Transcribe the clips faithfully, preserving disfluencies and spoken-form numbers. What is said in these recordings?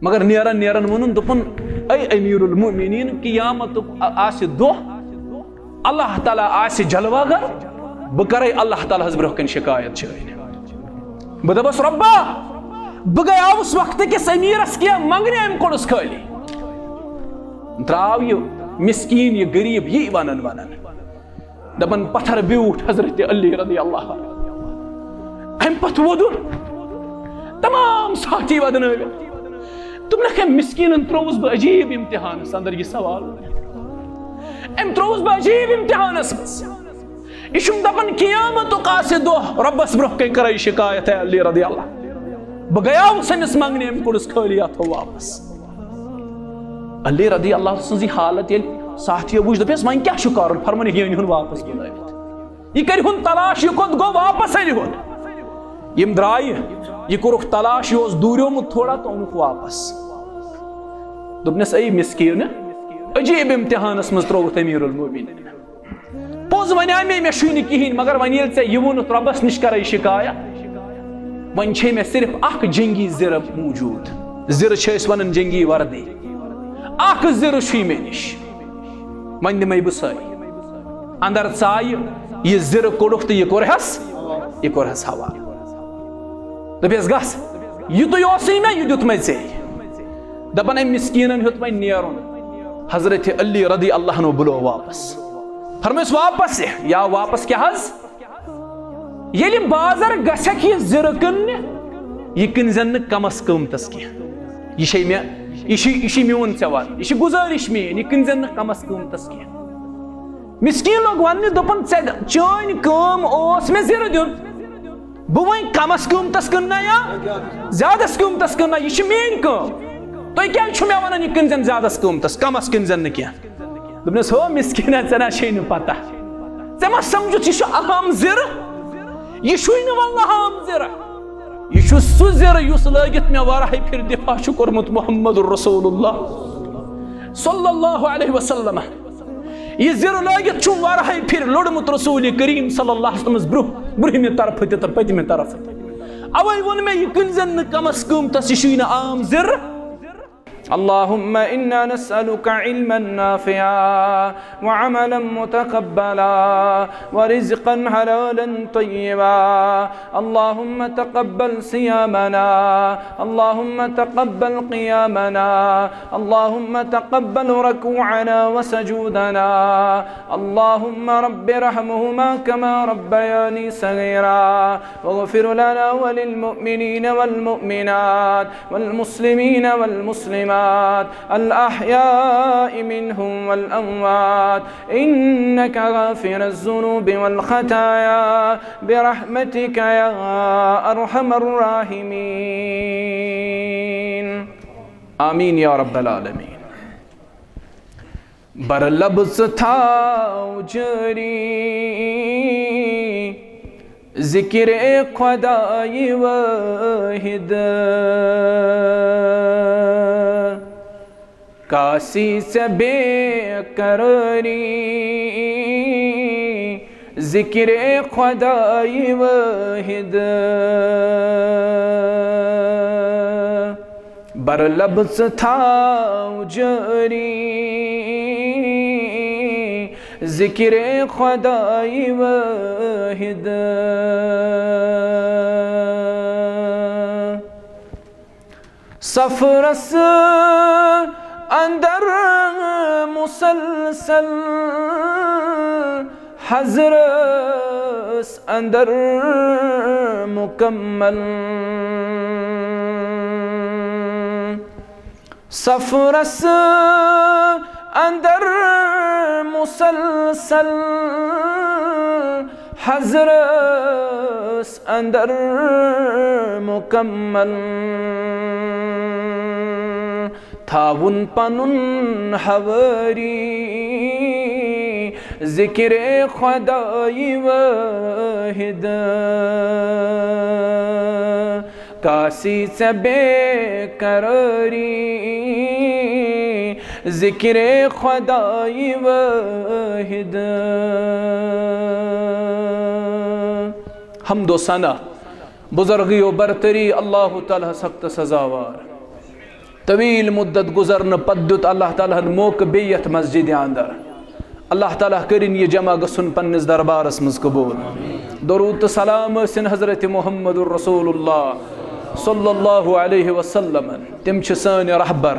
مگر نیران نیران ووٚنُن، دوٚپُن، اے امیر المؤمنین، قیامتُک آ-، آسہِ دۄہ، اللہ تعالیٰ آسہِ جلوہ گر، بہٕ کرے اللہ تعالیٰ ہس برونٛہہ کنہِ شکایت چٲنۍ۔ بہٕ دپس، رۄبا، بہٕ گٔیاوُس وقتہٕ کِس امیرس کینٛہہ منگنہِ، أمۍ کوٚڑُس خٲلی۔ درٛاو یہِ مسکیٖن، یہِ غریٖب، یی ونان ونان۔ دپان، پتھر بیوٗٹھ حضرت علی رضی اللہ عنہ۔ امہِ پتہٕ وودُن، تمام ساتھی ودنٲوِتھ۔ دوٚپنکھ، أمۍ مسکیٖنن ترٛووُس بہٕ عجیٖب امتحانس اندر یہِ سوال۔ أمۍ ترٛووُس بہٕ عجیٖب امتحانس منٛز۔ یہِ چھُم دپان، قیامتُک آسہِ دۄہ، رۄبس برونٛہہ کنہِ کرے شکایت، اے علی رضی اللہ، بہٕ گٔیاوُس أمِس منگنہِ، أمۍ کوٚڑُس خٲلی اتھو واپس۔ علی رضی اللہ سٕنٛز یہِ حالت ییٚلہِ ساتھیو وٕچھ، دوٚپنس، وۄنۍ کیٛاہ چھُ کرُن؟ فرمٲنِکھ، یہِ أنۍ ہُن واپس بُلٲوِتھ۔ یہِ کَرِ ہُن تلاش، یہِ کوٚت گوٚو، واپس اَنہِ ہُن۔ یِم درٛایہِ، یہِ کوٚرُکھ تلاش، یہِ اوس دوٗریومُت تھوڑا تہٕ اوٚنُکھ واپس۔ دوٚپنَس، اے مسکیٖن، عجیٖب امتحانَس منٛز ترٛووُتھ أمیٖر المومنیٖن۔ پوٚز وَنیٛاے مےٚ، مےٚ چھُے نہٕ کِہیٖنۍ، مگر وۄنۍ ییٚلہِ ژےٚ یہِ ووٚنُتھ، رۄبَس نِش کَرَے شِکایت، وۄنۍ چھے مےٚ صرف اَکھ جنگی زِرٕ موٗجوٗد۔ زِرٕ چھِ أسۍ وَنان جنگی وردی۔ اَکھ زِرٕ چھُے مےٚ نِش۔ وۄنۍ دِمَے بہٕ سۄے۔ اندر ژایہِ، یہِ زِرٕ کوٚڑُکھ تہٕ یہِ کوٚرہَس، یہِ کوٚرہَس حوالہٕ۔ دوٚپہَس، گژھ، یِتُے اوسُے مےٚ، یہِ دیُت مےٚ ژےٚ۔ دَپان، أمۍ مسکیٖنَن ہیوٚت وۄنۍ نیرُن۔ حضرت علی رضی اللہ عنہ بُلو واپس۔ فرمٲیِس، واپس یہِ۔ یا واپس کیٛاہ حظ؟ ییٚلہِ بازر گژھکھ یہِ زِرٕ کٕننہِ، یہِ کٕنزٮ۪ن نہٕ کمس قۭمتس کینٛہہ۔ یہِ چھے مےٚ، یہِ چھِ، یہِ چھِ میون ژےٚ وعدٕ، یہِ چھِ گُزٲرِش میٲنۍ، یہِ کٕنزٮ۪ن نہٕ کمس قۭمتس کینٛہہ۔ مسکیٖن لوٚگ وننہِ، دوٚپُن، ژےٚ چٲنۍ کٲم اوس مےٚ زِرٕ دیُن، بہٕ وۄنۍ کمس قۭمتس کٕننا یا زیادس قۭمتس کٕننا، یہِ چھِ میٲنۍ کٲم۔ تُہۍ کیٛازِ چھِو مےٚ ونان یہِ کٕنزٮ۪ن زیادس قۭمتس، کمس کٕنزٮ۪ن نہٕ کینٛہہ؟ دوٚپنس، ہو مسکیٖنا، ژےٚ نہ چھے نہٕ پتہ۔ ژےٚ ما سمجھُتھ، یہِ چھُ عام زِرٕ؟ یہِ چھُے نہٕ واللہ عام زِرٕ۔ یہِ چھُ سُہ زِرٕ یُس لٲگِتھ مےٚ واریاہہِ پھِرِ دفاع چھُ کوٚرمُت محمد رسول اللہ صلی اللہ علیہ وسلم۔ یہِ زِرٕ لٲگِتھ چھُم واریاہہِ پھِرِ لوٚڑمُت رسول کریم صلی اللہ علیہ وسلمس برٛونٛہہ، برٛونٛہمہِ طرفہٕ تہِ تہٕ پٔتمہِ طرفہٕ تہِ۔ اوے ووٚن مےٚ، یہِ کٕنزٮ۪ن نہٕ کمس قۭمتس، یہِ چھُے نہٕ عام زِرٕ۔ اللهم إنا نسألك علما نافعا وعملا متقبلا ورزقا حلالا طيبا. اللهم تقبل صيامنا، اللهم تقبل قيامنا، اللهم تقبل ركوعنا وسجودنا. اللهم رب ارحمهما كما ربياني صغيرا. واغفر لنا وللمؤمنين والمؤمنات والمسلمين والمسلمات الأحياء منهم والأموات إنك غافر الذنوب والخطايا برحمتك يا أرحم الراحمين. آمين يا رب العالمين. بر لب ژٕ تھاو جٲری ذکر خدای واحد۔ کاسی ژےٚ بے قرٲری ذکر خدای واحد۔ بر لب ژٕ تھاو جٲری ذکر خدای واحد۔ سفرس اندر مسلسل حضرس اندر مکمل۔ سفرس اندر مسلسل حضرس اندر مکمل۔ تھاوُن پنُن حوٲری ذکر خدای واحد۔ کاسی ژےٚ بے قرٲری ذکر خدای واحد۔ حمد و ثنا بزرگی و برتری اللہ تعالیٰ ہس حق تہٕ سزاوار۔ طویل مدت گزرنہٕ پتہٕ دیُت اللہ تعالیٰ ہن موقعہٕ بیٚیہِ یتھ مسجدِ اندر۔ اللہ تعالیٰ کٔرِن یہِ جمع گژھُن پننِس دربارس منٛز قبول۔ درود تہٕ سلام ٲسِن حضرت محمد رسول اللہ صلی اللہ علیہ وسلم۔ تِم چھِ سٲنۍ رہبر،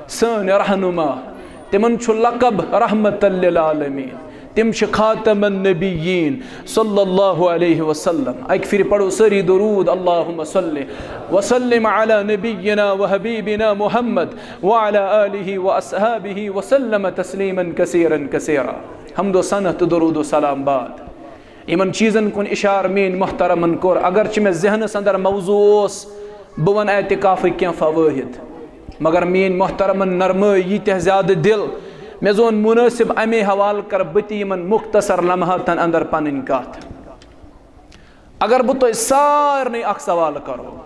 سٲنۍ رہنما۔ تِمن چھُ لقب رحمت للعالمین۔ تِم چھِ خاتم النبیین صلی اللہ علیہ وسلم۔ اکہِ پھِرِ پرو سٲری درود، اللہم صلی وسلم علی نبینا و حبیبنا محمد وعلی آلہ و اصحابہ وسلم تسلیما کثیرا کثیرا۔ حمد و ثنا تہٕ درود و سلام بعد۔ یِمن چیٖزن کُن اشارٕ میٲنۍ محترمن کوٚر، اگرچہِ مےٚ ذہنس اندر موضوع اوس، بہٕ ونہٕ اعتکافٕکۍ کینٛہہ فوٲہد، مگر میٲنۍ محترمن نرمٲے ییٖتیٛاہ زیادٕ دِل، مےٚ زون منٲسب امے حوالہٕ کرٕ بہٕ تہِ یِمن مختصر لمحاتن اندر پنٕنۍ کتھ۔ اگر بہٕ تۄہہِ سارنٕے اکھ سوال کرو،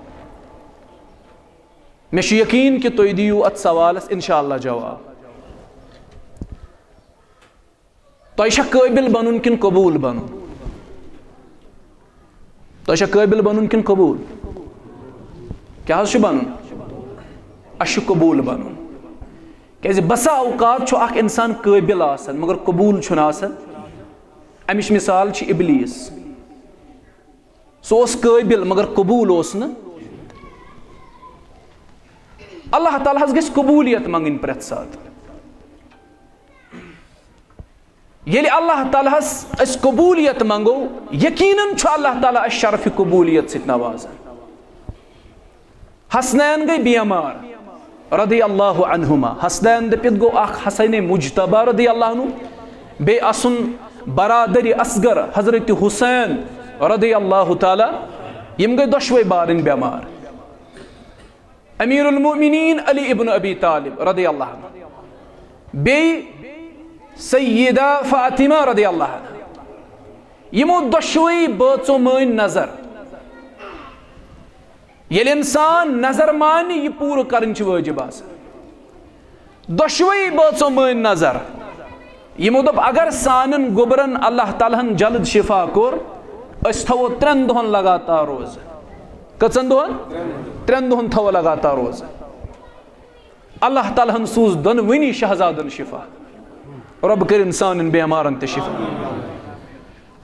مےٚ چھُ یقین کہِ تُہۍ دِیِو اتھ سوالس انشاءاللہ جواب۔ تۄہہِ چھا قٲبِل بنُن کِنہٕ قبوٗل بنُن؟ تۄہہِ چھا قٲبِل بنُن کِنہٕ قبوٗل؟ کیٛاہ حظ چھُ بنُن؟ اَسہِ چھُ قبوٗل بنُن۔ کیٛازِ بسا اوقات چھُ اکھ انسان قٲبِل آسان، مگر قبوٗل چھُنہٕ آسان۔ اَمِچ مثال چھِ ابلیس۔ سُہ اوس قٲبِل، مگر قبوٗل اوس نہٕ۔ اللہ تعالیٰ ہس گژھِ قبوٗلیت منٛگٕنۍ پرٛٮ۪تھ ساتہٕ۔ ییٚلہِ اللہ تعالیٰ ہس أسۍ قبوٗلیت منٛگو، یقیناً چھُ اللہ تعالیٰ اَسہِ شرفِ قبوٗلیت سۭتۍ نوازان۔ حسنین گٔے بیمار رضی اللہ عنہما۔ حسنین دٔپِتھ گوٚو اکھ حسن مجتبیٰ رضی اللہ عنہ، بیٚیہِ اَسُن برادر اصغر حضرت حسین رضی اللہ تعالیٰ، یِم گٔے دۄشوے بارٕنۍ بیمار۔ امیر المؤمنین علی ابن ابی طالب رضی اللہ عنہ، بیٚیہِ سیدہ فاطمہ رضی اللہ عنہ، یِمو دۄشوے بٲژو مٲنۍ نظر۔ ییٚلہِ انسان نظر مانہِ، یہِ پوٗرٕ کرٕنۍ چھِ وٲجِب آسان۔ دۄشوے بٲژو مٲنۍ نظر۔ یِمو دوٚپ، اگر سانٮ۪ن گوٚبرن اللہ تعالیٰ ہن جلد شفا کوٚر، أسۍ تھاوو ترٛٮ۪ن دۄہن لگاتار روزٕ۔ کٔژن دۄہن؟ ترٛٮ۪ن دۄہن تھاوو لگاتار روزٕ۔ اللہ تعالیٰ ہن سوٗز دۄنوٕنی شہزادن شفا۔ رۄب کٔرِن سانٮ۪ن بیمارن تہِ شفا۔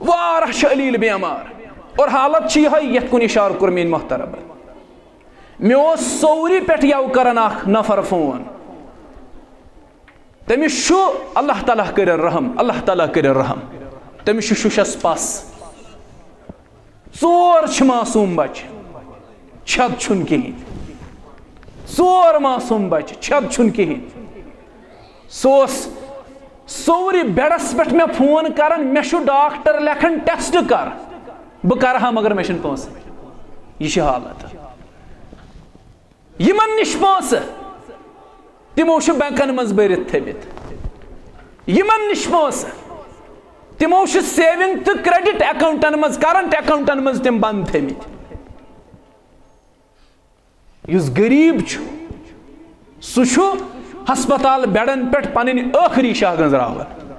واریاہ چھِ علیل بیمار اور حالت چھِ یِہوٚے، یَتھ کُن اِشارٕ کوٚر میٛٲنۍ محترمن۔ مےٚ اوس سورِ پٮ۪ٹھ یَوٕ کران اکھ نفر فون۔ تٔمِس چھُ، اللہ تعالیٰ کٔرِن رحم، اللہ تعالیٰ کٔرِن رحم۔ تٔمِس چھُ شُشَس پَس۔ ژور چھِ معصوٗم بَچہِ، چھَد چھُنہٕ کِہیٖنۍ۔ ژور معصوٗم بَچہِ، چھَد چھُنہٕ کِہیٖنۍ۔ سُہ اوس سورِ بیڈَس پٮ۪ٹھ مےٚ فون کران، مےٚ چھُ ڈاکٹر لیکھان ٹیسٹ کر، بہٕ کرٕ ہا مگر مےٚ چھِنہٕ پونٛسہٕ۔ یہِ چھِ حالت۔ یِمن نِش پونٛسہٕ، تِمو چھِ بینکن منٛز بٔرِتھ تھٲومٕتۍ۔ یِمن نِش پونٛسہٕ، تِمو چھِ سیونگ تہٕ کریڈٹ اکاؤنٹن منٛز، کرنٹ اکاؤنٹن منٛز تِم بند تھٲومٕتۍ۔ یُس غریب چھُ، سُہ چھُ ہسپتال بیڈن پٮ۪ٹھ پنٕنۍ ٲخری شاہ گنزراوان۔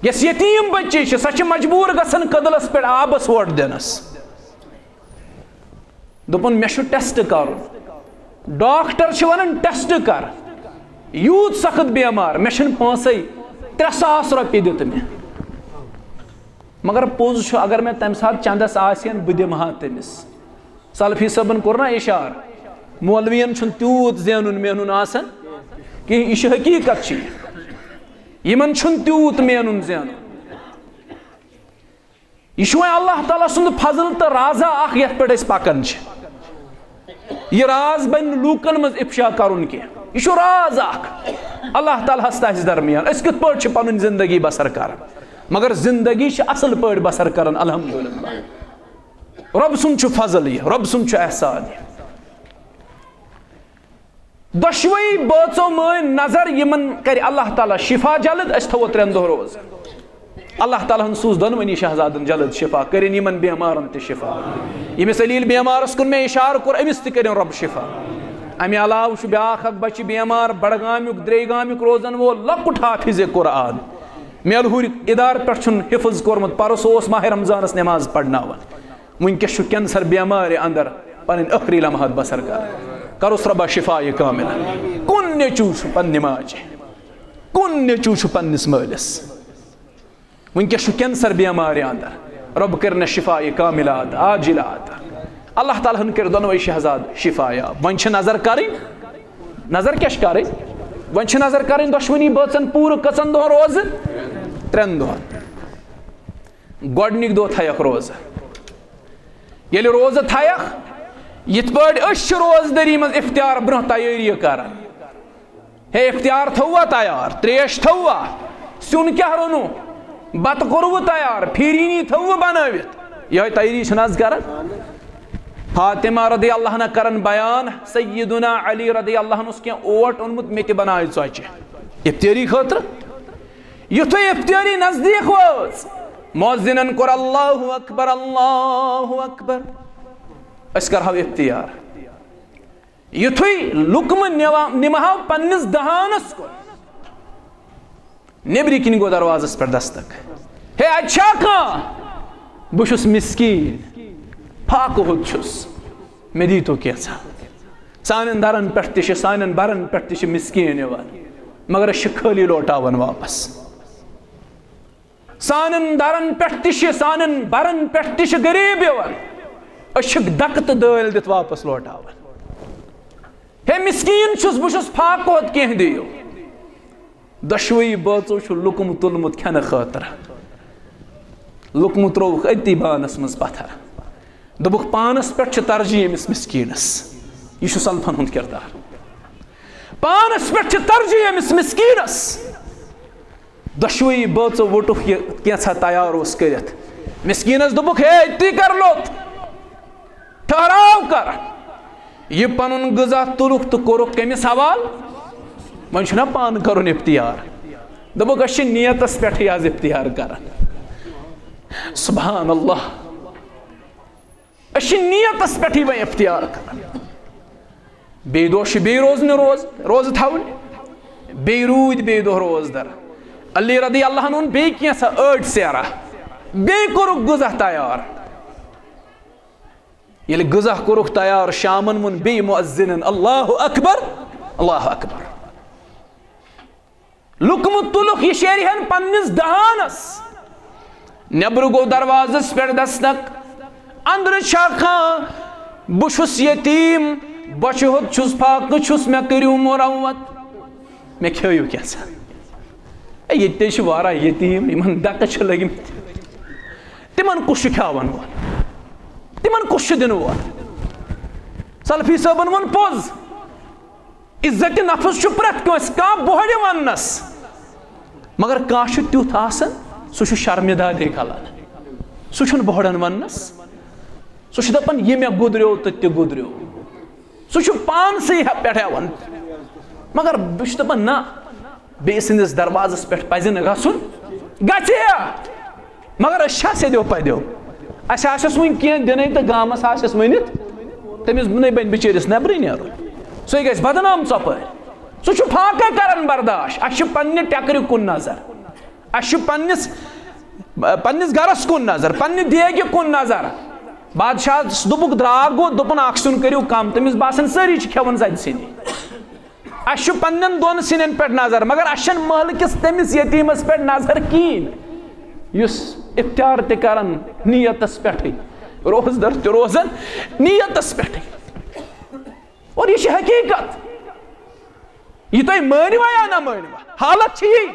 یۄس یتیٖم بچی چھِ، سۄ چھِ مجبوٗر گژھان کدلس پٮ۪ٹھ آبس ووٹ دِنس۔ دوٚپُن، "مےٚ چھُ ٹیسٹ کرُن۔" ڈاکٹر چھِ ونان، "ٹیسٹ کر، یوٗت سخت بیمار، مےٚ چھِنہٕ پونٛسَے، ترٛےٚ ساس رۄپیہِ دِ تہٕ مےٚ۔" مگر پوٚز چھُ، اگر مےٚ تَمہِ ساتہٕ چندس آسہِ ہن، بہٕ دِمہٕ ہا تٔمِس۔ سلفی صٲبن کوٚر نا اِشارٕ، مولوین چھُنہٕ تیوٗت زینُن مینُن آسان کِہیٖنۍ، یہِ چھِ حقیٖقت چھِ یہِ۔ یِمن چھُنہٕ تیوٗت مینُن زینُن۔ یہِ چھُ وۄنۍ اللہ تعالیٰ سُنٛد فضل تہٕ رازا اکھ، یتھ پٮ۪ٹھ أسۍ پکان چھِ۔ یہِ راز بنہِ نہٕ لوٗکن منٛز افشا کرُن کینٛہہ۔ یہِ چھُ راز اکھ اللہ تعالیٰ ہس تہٕ اسہِ درمیان، أسۍ کِتھ پٲٹھۍ چھِ پنٕنۍ زندگی بسر کران۔ مگر زندگی چھِ اصل پٲٹھۍ بسر کران، الحمدللہ۔ رۄب سُنٛد چھُ فضل یہِ، رۄب سُنٛد چھُ احسان یہِ۔ دۄشوٕے بٲژو مٲنۍ نظر، یِمن کرِ اللہ تعالیٰ شفا جلد، أسۍ تھاوو ترٛٮ۪ن دۄہن روزٕ۔ اللہ تعالیٰ ہن سوٗز دۄنوٕنی شہزادن جلد شفا، کٔرِن یِمن بیمارن تہِ شفا۔ ییٚمِس علیل بیمارس کُن مےٚ اِشارٕ کوٚر، أمِس تہِ کٔرِن رۄب شفا۔ امہِ علاوٕ چھُ بیٛاکھ اکھ بچہِ بیمار، بڈگامیُک، درے گامیُک روزن وول لۄکُٹ حافظ قرآن، میلہٕ ہُرۍ ادارٕ پٮ۪ٹھ چھُن حفظ کوٚرمُت، پرُس اوس ماہِ رمضانس نماز پرناوان۔ وٕنکیٚس چھُ کینسر بیمارِ اندر پنٕنۍ ٲخری لمحات بسر کران۔ کرُس رۄبا شفا کاملہ۔ کُن نیٚچوٗ چھُ پننہِ ماجہِ، کُن نیٚچوٗ چھُ پننِس مٲلِس؟ وٕنکیٚس چھُ کینسر بیمارِ اندر، رۄب کٔرِنَس شفا کاملہ عطا، عاجلہ عطا۔ اللہ تعالیٰ ہن کٔرۍ دۄنوَے شہزاد شفا یاب۔ وۄنۍ چھِ نظر کرٕنۍ، نظر کیٛاہ چھِ کرٕنۍ؟ وۄنۍ چھِ نظر کرٕنۍ دۄشوٕنی بٲژن پوٗرٕ کٔژن دۄہن روزٕ؟ ترٛٮ۪ن دۄہن۔ گۄڈٕنِکۍ دۄہ تھایَکھ روزٕ۔ ییٚلہِ روزٕ تھایَکھ، یِتھ پٲٹھۍ أسۍ چھِ روزدٔری منٛز افطار برٛونٛہہ تیٲری کران، ہے، افطار تھووا تیار؟ تریش تھووا؟ سیُن کیٛاہ روٚنوٕ؟ بتہٕ کوٚروٕ تیار؟ پھیرینی تھووٕ بنٲوِتھ؟ یِہوٚے تیٲری چھِنہٕ آز کران؟ فاطمہ رضی اللہ عنہ کران بیان، سیدنا علی رضی اللہ عنہ اوس کینٛہہ اوٹ اوٚنمُت، مےٚ تہِ بناوِ ژۄچہِ افطٲری خٲطرٕ۔ یُتھُے افطٲری نزدیٖک وٲژ، مؤذنن کوٚر اللہ اکبر، اللہ اکبر، أسۍ کرہو افطار۔ یُتھُے لُقمہٕ نِوا-، نِمہو پننِس دہانس کُن، نیٚبرِ کِنۍ گوٚو دروازس پٮ۪ٹھ دستک۔ ہے، اتہِ چھا کانٛہہ؟ بہٕ چھُس مسکیٖن، فاقہٕ ہوٚت چھُس، مےٚ دیٖتو کینٛژھا۔ سانٮ۪ن درن پٮ۪ٹھ تہِ چھِ، سانٮ۪ن برن پٮ۪ٹھ تہِ چھِ مسکیٖن یِوان، مگر أسۍ چھِ خٲلی لوٹاوان واپس۔ سانٮ۪ن درن پٮ۪ٹھ تہِ چھِ، سانٮ۪ن برن پٮ۪ٹھ تہِ چھِ غریٖب یِوان، أسۍ چھِکھ دکہٕ تہٕ دٲلۍ دِتھ واپس لوٹاوان۔ ہے، مسکیٖن چھُس، بہٕ چھُس فاقہٕ ہوٚت، کینٛہہ دِیِو۔ دۄشوٕے بٲژو چھُ لُقمہٕ تُلمُت کھٮ۪نہٕ خٲطرٕ۔ لُقمہٕ ترووُکھ أتی بانس منٛز پتھر۔ دوٚپُکھ، پانس پٮ۪ٹھ چھِ ترجیح أمِس مسکیٖنس۔ یہِ چھُ سلفن ہُنٛد کردار۔ پانس پٮ۪ٹھ چھِ ترجیح أمِس مسکیٖنس۔ دۄشوٕے بٲژو ووٚٹُکھ یہِ کینٛژھا تیار اوس کٔرِتھ۔ مسکیٖنس دوٚپُکھ، ہے، أتی کر لوٚت، ٹھہراو کر۔ یہِ پنُن غذا تُلُکھ تہٕ کوٚرُکھ کٔمِس حوالہٕ؟ وۄنۍ چھُنہ پانہٕ کرُن افطار؟ دوٚپُکھ، أسۍ چھِ نیتس پٮ۪ٹھٕے آز افطار کران۔ سبحان اللہ، أسۍ چھِ نیتس پٮ۪ٹھٕے وۄنۍ افطار کران۔ بیٚیہِ دۄہ چھِ بیٚیہِ روزنہِ روز-، روزٕ تھاوٕنۍ۔ بیٚیہِ روٗدۍ بیٚیہِ دۄہ روزدر۔ علی رضی اللہ عنہ اوٚن بیٚیہِ کینٛژھا ٲٹۍ سیرا، بیٚیہِ کوٚرُکھ غذا تیار۔ ییٚلہِ غذا کوٚرُکھ تیار، شامن ووٚن بیٚیہِ مؤذنن، اللہ اکبر، اللہ اکبر۔ لُقمہٕ تُلُکھ یہِ شیرِ ہن پننِس دہانس۔ نیبرٕ گوٚو دروازس پٮ۪ٹھ دستک۔ اندرٕ چھا کانٛہہ؟ بہٕ چھُس یتیٖم، بۄچھِ ہوٚت چھُس، فاقہٕ چھُس، مےٚ کٔرِو مُروت، مےٚ کھیٲیِو کینٛژھا۔ اے، ییٚتہِ تہِ چھِ واریاہ یتیٖم، یِمن دکہٕ چھِ لٔگمٕتۍ۔ تِمن کُس چھُ کھیاون وول؟ تِمن کُس چھُ دِنہٕ وول؟ سلفی صٲبن ووٚن پوٚز، عزت نفس چھُ پرٛٮ۪تھ کٲنٛسہِ، کانٛہہ بۄہرِ وننس، مگر کانٛہہ چھُ تیُتھ آسان، سُہ چھُ شرمہِ دادے کھلان، سُہ چھُنہٕ بۄہرن وننس، سُہ چھُ دپان، یہِ مےٚ گُدریو تہٕ تہِ گُدریو، سُہ چھُ پانسٕے پٮ۪ٹھ ہٮ۪وان۔ مگر بہٕ چھُس دپان، نہ، بیٚیہِ سٕنٛدِس دروازس پٮ۪ٹھ پزِ نہٕ گژھُن، گژھِ ہا۔ مگر أسۍ چھا سیٚدیو پدیو؟ اَسہِ آسٮ۪س وٕنہِ کینٛہہ دِنَے تہٕ گامَس آسٮ۪س ؤنِتھ، تٔمِس نَے بَنہِ بِچٲرِس نٮ۪برٕے نیرُن۔ سُے گژھِ بدنام ژۄپٲرۍ۔ سُہ چھُ فاقے کران برداش۔ اَسہِ چھُ پننہِ ٹٮ۪کرِ کُن نظر، اَسہِ چھُ پننِس، پننِس گرس کُن نظر، پننہِ دیگہِ کُن نظر۔ بادشاہس دوٚپُکھ، درٛاگ گوٚو، دوٚپُن، اکھ سیُن کٔرِو کم۔ تٔمِس باسان، سٲری چھِ کھٮ۪وان زَدِ سِنی۔ اَسہِ چھُ پننٮ۪ن دۄن سِنٮ۪ن پٮ۪ٹھ نظر، مگر اَسہِ چھَنہٕ محلہٕ کِس تٔمِس یتیٖمس پٮ۪ٹھ نظر کِہیٖنۍ، یُس افطار تہِ کران نیتس پٮ۪ٹھٕے، روزدر تہِ روزان نیتس پٮ۪ٹھٕے۔ اور یہِ چھِ حقیٖقت، یہِ تُہۍ مٲنِوا یا نہ مٲنِوا، حالت چھِ یی۔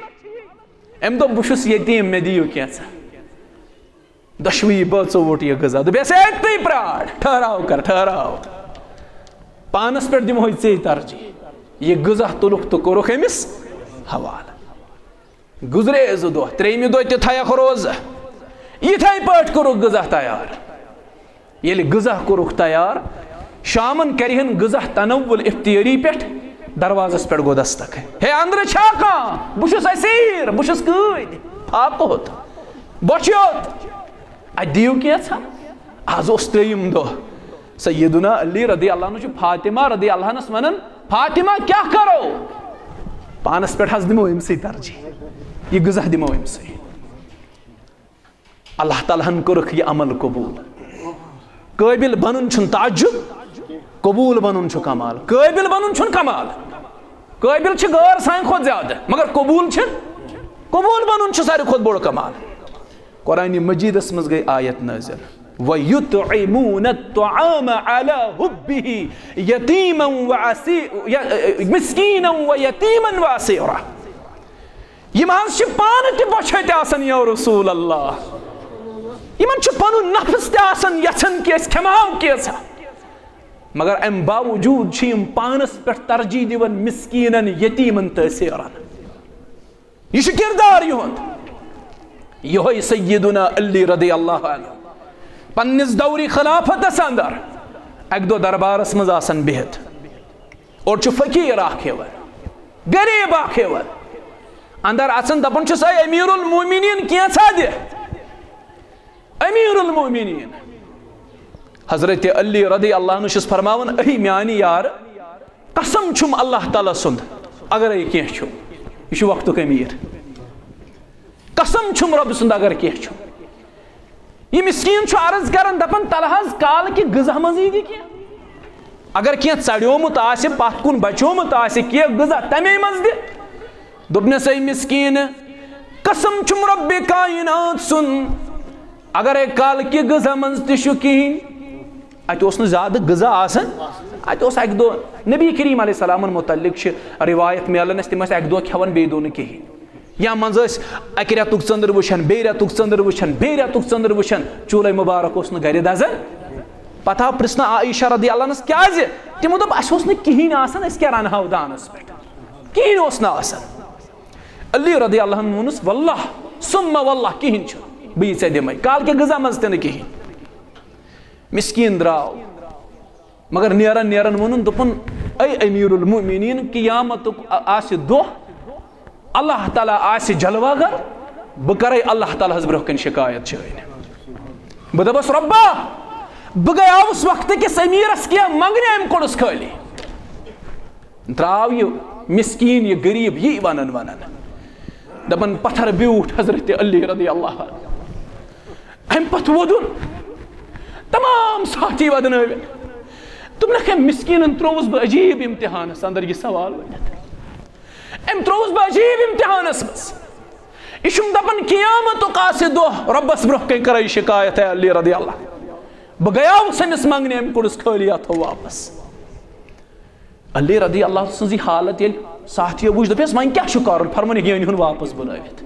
أمۍ دوٚپ، بہٕ چھُس یتیٖم، مےٚ دِیِو کینٛژھا۔ دۄشوٕیی بٲژو ووٚٹ یہِ غذا۔ دوٚپیس، "ہے، تُہۍ پرٛار، ٹھہراو کر، ٹھہراو۔ پانس پٮ۪ٹھ دِمہوے ژے ترجیح۔" یہِ غذا تُلُکھ تہٕ کوٚرُکھ أمِس حوالہٕ۔ گُزرے زٕ دۄہ، ترٛیٚیِمہِ دۄہ تہِ تھایکھ روزٕ۔ یِتھے پٲٹھۍ کوٚرُکھ غذا تیار۔ ییٚلہِ غذا کوٚرُکھ تیار، شامن کرِہن غذا تناول افطٲری پٮ۪ٹھ، دروازس پٮ۪ٹھ گوٚو دستک۔ "ہے، اندرٕ چھا کانٛہہ؟ بہٕ چھُس اسیر، بہٕ چھُس قۭدۍ، فاقہٕ ہوٚت، بۄچھِ ہوٚت۔ اتہِ دِیِو کینٛژھا۔" از اوس ترٛیٚیِم دۄہ۔ سیدنا علی رضی اللہ عنہ چھُ فاطمہ رضی اللہ عنہس ونان، "فاطمہ، کیٛاہ کرو؟" پانس پٮ۪ٹھ حظ دِمو أمسٕے ترجیح، یہِ غذا دِمو أمسٕے۔ اللہ تعالیٰ ہن کوٚرُکھ یہِ عمل قبول۔ قٲبِل بنُن چھُنہٕ تعجب، قبول بنُن چھُ کمال، قٲبِل بنُن چھُنہٕ کمال۔ قٲبِل چھِ غٲر سانہِ کھۄتہٕ زیادٕ، مگر قبول چھِ، قبول بنُن چھُ ساروی کھۄتہٕ بوٚڑ کمال۔ قرآنِ مجیدس منٛز گٔے آیت نٲزِل، وَيُطْعِمُونَ الطَّعَامَ عَلَىٰ حُبِّهِ يَتِيمًا وَأَسِي-، ي-، مِسْكِينًا وَيَتِيمًا وَأَسِيرًا۔ یِم حظ چھِ پانہٕ تہِ بۄچھِ ہَتہِ آسان، یا رسول اللہ۔ یِمن چھُ پنُن نفس تہِ آسان یژھان کہِ أسۍ کھٮ۪مہو کینٛژھا۔ مگر امہِ باوجود چھِ یِم پانس پٮ۪ٹھ ترجیح دِوان مسکیٖنن، یتیٖمن تہٕ اسیرن۔ یہِ چھُ کردار یِہُنٛد۔ یِہوٚے سیدنا علی رضی اللہ عنہ پننِس دورِ خلافتس اندر اکہِ دۄہ دربارس منٛز آسان بِہِتھ، اور چھُ فقیٖر اکھ یِوان، غریب اکھ یِوان۔ اندر اژان دپان چھُس، اے امیر المومنین، کینٛژھا دِ۔ امیر المومنین حضرت علی رضی اللہ عنہ چھُس فرماوان، اے میانہِ یار، قسم چھُم اللہ تعالیٰ سُنٛد، اگرے کینٛہہ چھُ، یہِ چھُ وقتُک امیر، قسم چھُم رۄب سُنٛد اگر کینٛہہ چھُ۔ یہِ مسکیٖن چھُ عرض کران، دپان، تلہٕ حظ کالہٕ کہِ غذا منٛزٕے دِ کینٛہہ، اگر کینٛہہ ژڑیومُت آسہِ، پتھ کُن بچیومُت آسہِ کینٛہہ غذا، تمے منٛز دِ۔ دوٚپنس، اے مسکیٖن، قسم چھُم رۄبِ کائنات سُنٛد، اگرے کالہٕ کہِ غذا منٛز تہِ چھُ کِہیٖنۍ، اتہِ اوس نہٕ زیادٕ غذا آسان، اتہِ اوس اکہِ دۄہ نبی کریم علیہ السلامن متعلق چھِ روایت میلان اسہِ، تِم ٲسۍ اکہِ دۄہ کھٮ۪وان، بیٚیہِ دۄہ نہٕ کِہیٖنۍ۔ یا منٛزٕ ٲسۍ اکہِ رٮ۪تُک ژٔنٛدٕر وٕچھان، بیٚیہِ رٮ۪تُک ژٔنٛدٕر وٕچھان، بیٚیہِ رٮ۪تُک ژٔنٛدٕر وٕچھان، چوٗلے مُبارک اوس نہٕ گرِ دزان۔ پتہٕ آو پرژھنہٕ عائشہ رضی اللہ عنہس، کیازِ؟ تِمو دوٚپ، اسہِ اوس نہٕ کِہیٖنۍ آسان، أسۍ کیٛاہ رنہو دانس پٮ۪ٹھ؟ کِہیٖنۍ اوس نہٕ آسان۔ علی رضی اللہ عنہ ووٚنُس، واللہ ثم واللہ، کِہیٖنۍ چھُنہٕ، بہٕ یہِ ژےٚ دِمے، کالہٕ کہِ غذا منٛز تہِ نہٕ کِہیٖنۍ۔ مسکیٖن درٛاو۔ مگر نیران نیران ووٚنُن، دوٚپُن، اے امیر المومنین، قیامتُک آ-، آسہِ دۄہ، اللہ تعالیٰ آسہِ جلوہ گر، بہٕ کرے اللہ تعالیٰ ہس برونٛہہ کنہِ شکایت چٲنۍ۔ بہٕ دپس، رۄبا، بہٕ گٔیاوُس وقتہٕ کِس امیرس کینٛہہ منٛگنہِ، أمۍ کوٚڑُس خٲلی۔ درٛاو یہِ مسکیٖن، یہِ غریٖب، یی ونان ونان۔ دپان، پتھر بیوٗٹھ حضرت علی رضی اللہ عنہ۔ امہِ پتہٕ وودُن، تمام ساتھی ودنٲوِتھ۔ دوٚپنکھ، أمۍ مسکیٖنن ترٛووُس بہٕ عجیٖب امتحانس اندر یہِ سوال ؤنِتھ۔ أمۍ ترٛووُس بہٕ عجیٖب امتحانس منٛز۔ یہِ چھُم دپان، قیامتُک آسہِ دۄہ، رۄبس برونٛہہ کنہِ کرے یہِ شکایت، اے علی رضی اللہ، بہٕ گٔیاوُس أمِس منٛگنہِ، أمۍ کوٚڑُس خٲلی اتھو واپس۔ علی رضی اللہ سٕنٛز یہِ حالت ییٚلہِ ساتھیو وٕچھ، دوٚپیس، وۄنۍ کیٛاہ چھُ کرُن؟ فرمٲنِکھ، یہِ أنۍ ہُن واپس بُلٲوِتھ۔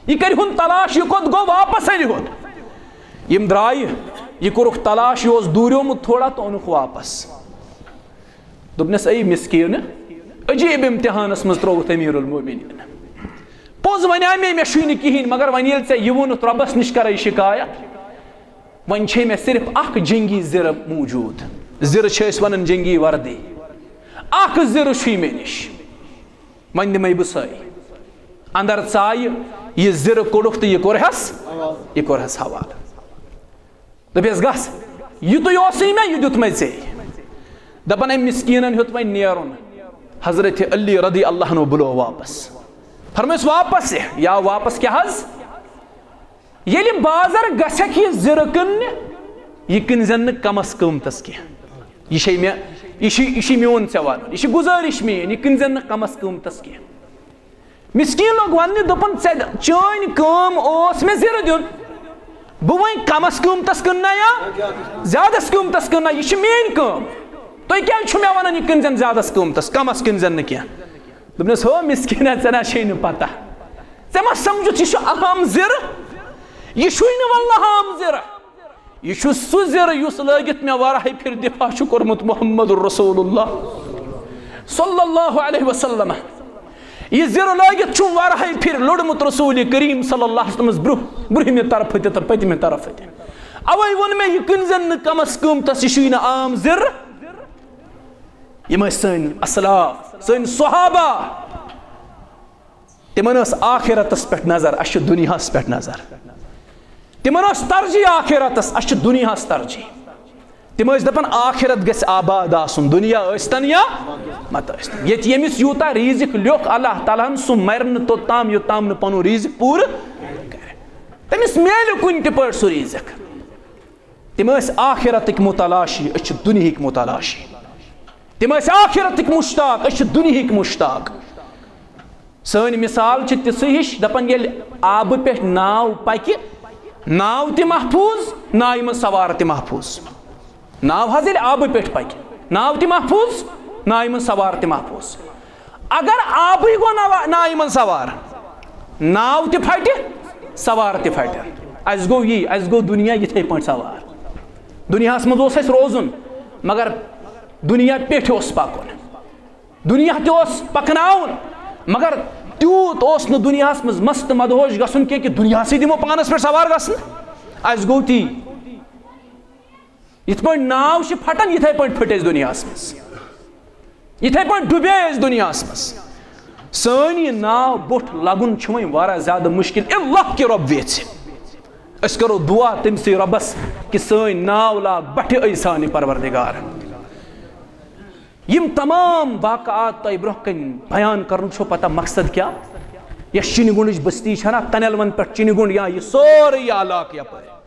یہِ کرِ ہُن تلاش، یہِ کوٚت گوٚو، واپس أنۍ ہُن۔ یِم درٛایہِ، یہِ کوٚرُکھ تلاش، یہِ اوس دوٗریومُت تھوڑا تہٕ اوٚنُکھ واپس۔ دوٚپنس، اے مسکیٖن، عجیٖب امتحانس منٛز ترٛووُتھ امیر المومنین۔ پوٚز ونیٛاے مےٚ، مےٚ چھُے نہٕ کِہیٖنۍ، مگر وۄنۍ ییٚلہِ ژےٚ یہِ ووٚنُتھ، رۄبس نِش کرے شکایت، وۄنۍ چھے مےٚ صرف اکھ جنگی زِرٕ موٗجوٗد۔ زِرٕ چھِ أسۍ ونان جنگی وردی۔ اکھ زِرٕ چھُے مےٚ نِش، وۄنۍ دِمے بہٕ سۄے۔ اندر ژایہِ، یہِ زِرٕ کوٚڑُکھ تہٕ یہِ کوٚرہس، یہِ کوٚرہس حوالہٕ۔ دوٚپیس، گژھ، یِتُے اوسُے مےٚ، یہِ دیُت مےٚ ژےٚ۔ دپان، أمۍ مسکیٖنن ہیوٚت وۄنۍ نیرُن۔ حضرت علی رضی اللہ عنہ بُلو واپس۔ فرمٲیِس، واپس یہِ۔ یا واپس کیٛاہ حظ؟ ییٚلہِ بازر گژھکھ یہِ زِرٕ کٕننہِ، یہِ کٕنۍ زٮ۪ن نہٕ کمس قۭمتس کینٛہہ۔ یہِ چھے مےٚ، یہِ چھُ، یہِ چھُ میون ژےٚ ونُن، یہِ چھِ گُزٲرِش میٲنۍ، یہِ کٕنۍ زٮ۪ن نہٕ کمس قۭمتس کینٛہہ۔ مسکین لوگ وننہِ، دوٚپُن، ژےٚ چٲنۍ کٲم اوس مےٚ زِرٕ دیُن، بہٕ وۄنۍ کمس قۭمتس کٕنہٕ نا یا زیادس قۭمتس کٕنہٕ نا، یہِ چھِ میٲنۍ کٲم۔ تُہۍ کیٛازِ چھِو مےٚ ونان یہِ کٕنۍ زٮ۪ن زیادس قۭمتس، کمس کٕنۍ زٮ۪ن نہٕ کینٛہہ؟ دوٚپنس، ہو مسکیٖنا، ژےٚ نا چھے نہٕ پتہ، ژےٚ ما سمجھُتھ یہِ چھُ عام زِرٕ؟ یہِ چھُے نہٕ واللہ عام زِرٕ۔ یہِ چھُ سُہ زِرٕ یُس لٲگِتھ مےٚ واریاہہِ پھِرِ دفاع چھُ کوٚرمُت محمد رسول اللہ صلی اللہ علیہ وسلم۔ یہِ زِرٕ لٲگِتھ چھُم واریاہہِ پھِرِ لوٚڑمُت رسول کریم صلی اللہ علیہ وسلمس برٛونٛہہ، برٛونٛہمہِ طرفہٕ تہِ تہٕ پٔتمہِ طرفہٕ تہِ۔ اوے ووٚن مےٚ، یہِ کٕنۍ زٮ۪ن نہٕ کمس قۭمتس، یہِ چھُے نہٕ عام زِرٕ۔ یِم ٲسۍ سٲنۍ اسلاف، سٲنۍ صحابہ۔ تِمن ٲس آخرتس پٮ۪ٹھ نظر، اسہِ چھِ دُنیاہس پٮ۪ٹھ نظر۔ تِمن ٲس ترجیح آخرتس، اسہِ چھِ دُنیاہس ترجیح۔ تِم ٲسۍ دپان، آخرت گژھِ آباد آسُن، دُنیا ٲسۍتن یا مت ٲسۍتن۔ ییٚتہِ ییٚمِس یوٗتاہ ریٖزِق لیوٚکھ اللہ تعالیٰ ہن، سُہ مرِ نہٕ توٚتام، یوٚتام نہٕ پنُن ریٖزِق پوٗرٕ کرِ۔ تٔمِس میلہِ کُنہِ تہِ پٲٹھۍ سُہ ریٖزِق۔ تِم ٲسۍ آخرتٕکۍ متلاشی، أسۍ چھِ دُنیہٕکۍ متلاشی۔ تِم ٲسۍ آخرتٕکۍ مُشتاق، أسۍ چھِ دُنیہٕکۍ مُشتاق۔ سٲنۍ مثال چھِ تِژھٕے ہِش، دَپان، ییٚلہِ آبہٕ پٮ۪ٹھ ناو پَکہِ، ناو تہِ محفوٗظ، ناوِ منٛز سوار تہِ محفوٗظ۔ ناو حظ ییٚلہِ آبہٕ پٮ۪ٹھ پَکہِ، ناو تہِ محفوٗظ، ناوِ منٛز سوار تہِ محفوٗظ۔ اگر آبٕے گوٚو نوا-، ناوِ منٛز سوار، ناو تہِ پھٹہِ، سوار تہِ پھٹہِ۔ اَسہِ گوٚو یی، اَسہِ گوٚو دُنیا یِتھَے پٲٹھۍ سوار۔ دُنیاہَس منٛز اوس اَسہِ روزُن، مگر دُنیا پیٚٹھۍ اوس پَکُن۔ دُنیا تہِ اوس پَکناوُن، مگر تیوٗت اوس نہٕ دُنیاہَس منٛز مست مدہوش گژھُن کینٛہہ کہِ دُنیاہَسٕے دِمو پانَس پٮ۪ٹھ سوار گژھنہٕ۔ اَسہِ گوٚو تی۔ یِتھ پٲٹھۍ ناو چھِ پھٹان، یِتھَے پٲٹھۍ پھٔٹۍ أسۍ دُنیاہَس منٛز۔ یِتھَے پٲٹھۍ ڈُبے أسۍ دُنیاہَس منٛز۔ سٲنۍ یہِ ناو بوٚٹھ لَگُن چھُ وۄنۍ واریاہ زیادٕ مُشکِل، اِلا کہِ رۄب ویژھِ۔ أسۍ کَرو دُعا تٔمۍ سٕے رۄبَس کہِ سٲنۍ ناو لاگ بَٹھِ، اے سانہِ پَروَردِگار۔ یِم تمام واقعات تۄہہِ برونٛہہ کَنہِ بیان کَرُن چھُو پَتہ مقصد کیٛاہ؟ یۄس چِنہِ گُنٛڈٕچ بستی چھَنا، تَنٮ۪لوَن پٮ۪ٹھ چِنہِ گُنٛڈ یا یہِ سورُے یہِ علاقہٕ یَپٲرۍ۔